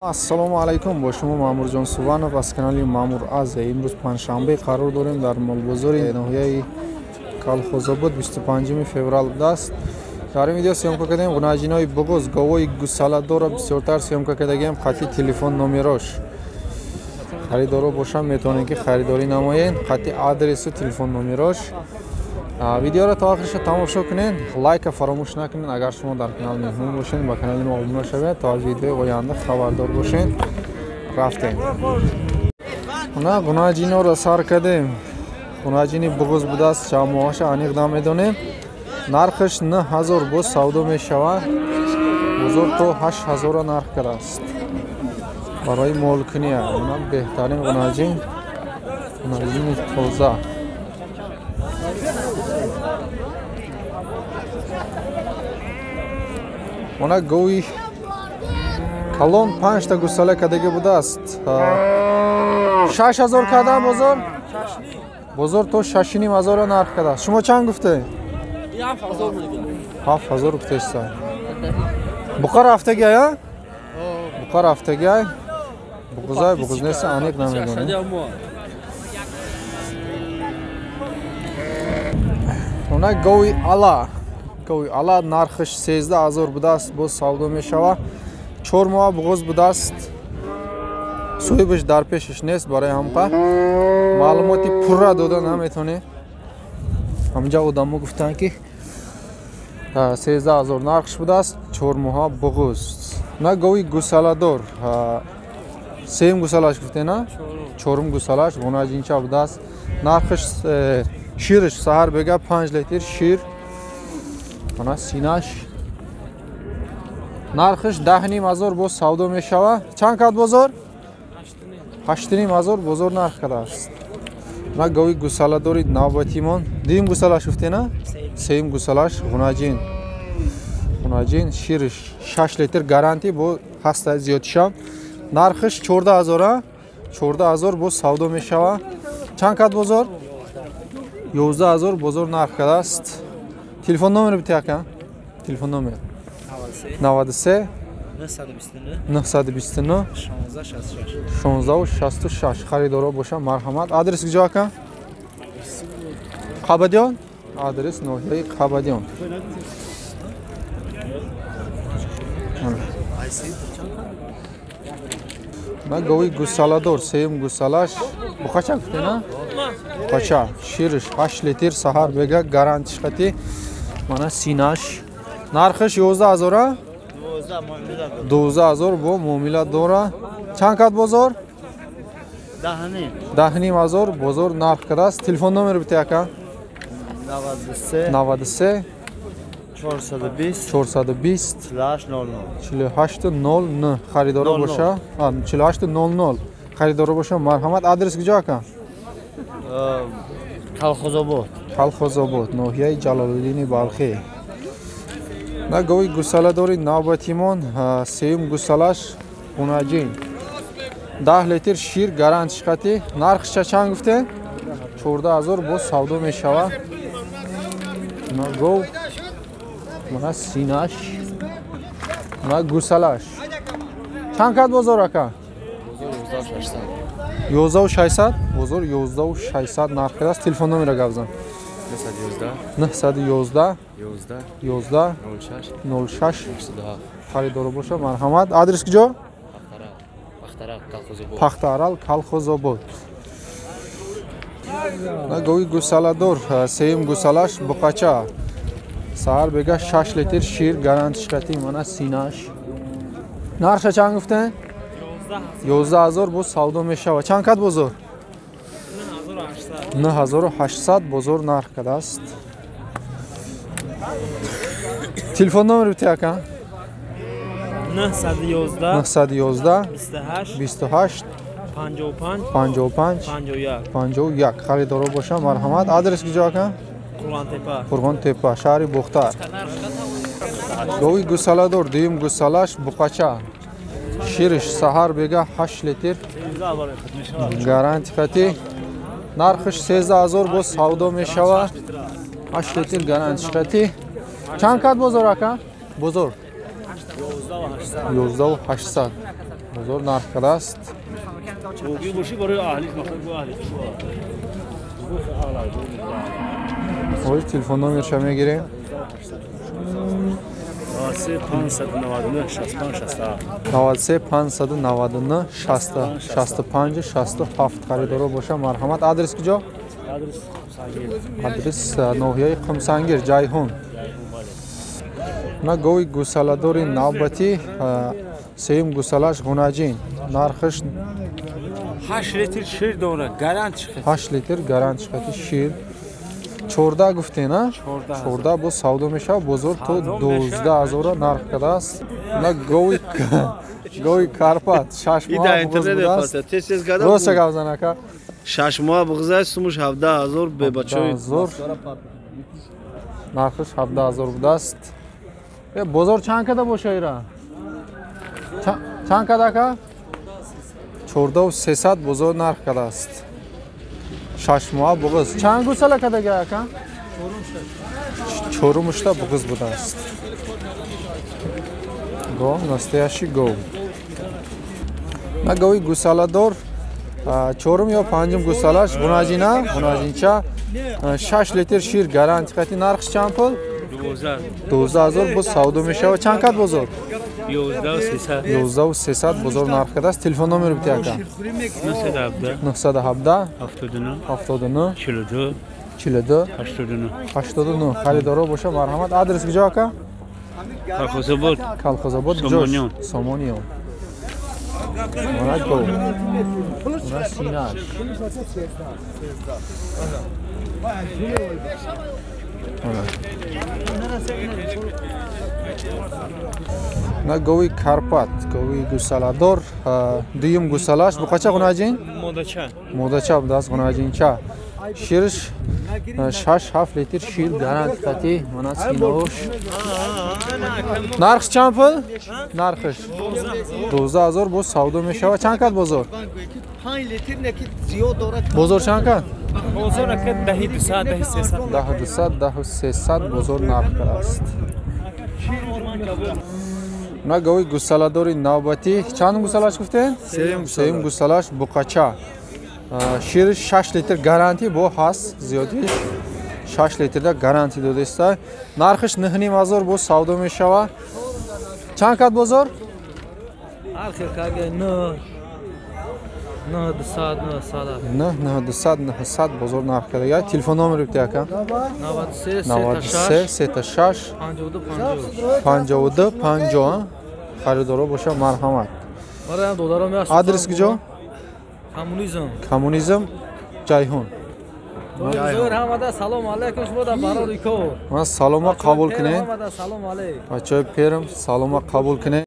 Ассалому алайкум, бо шумо Маъмурҷон Суванов аз канали Маъмур Азия. Имрӯз панҷшанбе қарор дорем дар молбозори ноҳияи Калхозобод, 25 феврал будааст. Дар ин видео съёмка кардем ғунаҷинои буғуз, говои гусаладорро бисёртар съёмка кардагиам, қатъи телефон номерош. Харидоро бошам метавонед ки харидорӣ намоед, қатъи адресу телефон номерош. Видеоро то охирша тамошо кунед, лайка фаромӯш накунед. Агар шумо дар канал меҳмон бошед, ба канали мо обуна шавед, то аз видеои оянда хабардор бошед. Рафтем. На гунаҷиноро сар кардем. Гунаҷини буғуз будааст, чамоаша аниқ намедонем. Нархаш 9000 боз савдо мешавад. Бозор то 8000 нарх кардааст. Барои молкунӣ беҳтарин гунаҷин, гунаҷини тоза. Она гови калон 5 та гусала кадаги будааст. 6000 кардам бозор? Бозор то 6500 нарх кардааст. Шумо чанд гуфте? 7000 гуфтеста. Буқа рафтаги ая? Буқа рафтаги ай? Буғузай, буғуз нест, аниқ намедонем. Она гови ала. Гови ала нархаш 13000 будааст, боз савдо мешавад. 4 моҳ буғуз будааст. Соҳибаш дар пешаш нест, барои ҳамқа маълумоти пурра дода наметавонем. Ҳамҷа одамо гуфтанд ки 13000 нархш будааст, 4 моҳ буғуз. На гови гусаладор, сеюм гусалаш гуфте на? Чорум гусалаш ғунаҷинча будааст. Нархаш шираш саҳар бега 5 литр шир. Она синаш. Нархаш 10500 боз савдо мешавад. Чанд кад бозор? 8500 бозор нарх кардааст. На гови гусаладори навбатимон. Дуюм гусалаш гуфте на? Сеюм гусалаш ғунаҷин. Ғунаҷин шираш 6 литр гарантӣ бо ҳаста зиёдшам. Нархаш 14000, 14000 боз савдо мешавад. Чанд кад бозор? 11000 бозор нарх кардааст. Телефон номер бите ака? Телефон номер 93 929 1666. Харидоро боша марҳамат. Адрес куҷо ака? Қабадиён. Адрес ноҳияи Қабадиён. На гови гусаладор, сеюм гусалаш буқача гуфте на? Буқача. Шириш 8 литр саҳар бега гарантиш қати. Мана синаш. Нархаш 11000, 12000 бо муомила дора. Чанд кад бозор? 10500 бозор нарх кардааст. Телефон номер бите ака? 93 420 48 00. Харидоро боша 48 00. Харидоро боша марҳамат. Адрес куҷо ака? Калхозобод. Калхозобод, ноҳияи Ҷалолиддини Балхӣ. На гови гусаладори навбатимон, сеюм гусалаш ғунаҷин. 10 литр шир гарантиш қати. Нархша чанд гуфте? 14000 боз савдо мешавад. На гов, мана синаш, мана гусалаш. Чанд кад бозор ака? 11600. Бозор 11600 нарх кардааст. Телефон номера гап зан. 911 11 06 06. Харидоро боша марҳамат. Адрес куҷо? Пахтаарал, Калхозобод. На гови гусаладор, сеюм гусалаш буқача. Саҳар бега 6 литр шир гарантиш қати. Мана синаш. Нархша чанд гуфте? 11000 боз савдо мешавад. Чанд кад бозор? 9800 бозор нарх кардааст. Телефон номер бите ака? 911 911 28 28 55 55 51 51. Харидоро боша марҳамат. Адрес куҷо ака? Қурғонтепа. Қурғонтепа, шаҳри Бохтар. Гови гусаладор, дуюм гусалаш буқача. Шириш саҳар бега 8 литр гаранти қати. Нархаш 13000 боз савдо мешавад. 8 литр гарантиш қати. Чанд кад бозор ака? Бозор 11800. Бозор нарх кардааст. Ҳозир телефон номерша мегирем. 93 599 65 67. 93 599 65 67 харидоро боша марҳамат. Адрес куҷо? Адрес ноҳияи Қумсангир, Ҷайҳун. На гови гусаладори навбатӣ, сеюм гусалаш Ғунаҷин. Нархаш 8 литр шир дорад, гарант чихет. 8 литр гарант чихети шир. 14 гуфтен, а? 14 бо савдо мешавад, бозор то 12 000 нарх кардааст. На гови Карпат 6 моҳ буғыз будааст. Роста гап зан ака. 6 моҳ буғыза сумуш 17 000 бебачои. Нархаш 17 000 будааст. Бозор чанд када боша ира? Чанд када ака? 14 300 бозор нарх кардааст. 6 моҳ буғыз. Чанд гусала кадага ака? Чорумушта буғыз будааст. Гов, настоящий гов. На гови гусаладор, чорум ё панҷум гусалаш Ғунаҷина, Ғунаҷинча, 6 литр шир гаранти қати. Нархш чанд пул? 12 000 боз савдо мешавад. Чанд кад бозор? 11 300 бозор нарх кардааст. Телефон номер бити ака. 917 79 42 89. Харидоро боша марҳамат. Адрес куҷо ака? Колхозобод. Колхозобод. Сомониён. Сомониён. Мана гов. Мана синаш. На гови Карпат, гови гусаладор, дуюм гусалаш буқача Ғунаҷин? Модача. Модача будааст Ғунаҷинча. Ширш 6-7 литр шир гарант қати, мана синаош. Нархш чанд пул? Нархш 12 000 боз савдо мешавад. Чанд кад бозор? Бозор чанд кад? Бозор ака 10 200, 10 300. 10 200, 10 300 бозор нарх кардааст. На гови гусаладори навбатӣ, чанд гусалаш гуфтем? Сеюм гусалаш буқача. Ширш 6 литр гарантӣ бо ҳаст, зиёдиш 6 литрда гарантӣ додаиста. Нархаш 9 500 боз савдо мешавад. Чанд кад бозор? Ҳар хел кага 9 9 200, 900. 9 9 200, 900 бозор нарх кардага. Телефон номер бити ака. 93 93 36 52 50. 52 50. Харидоро боша марҳамат. Адрес куҷо? Коммунизм. Коммунизм, Ҷайҳун. Зӯр ҳамада салом алейкум, шумо да барори кор. Ман салома қабул кунед. Ҳамада салом алейк. Бачаҳои Перм салома қабул кунед.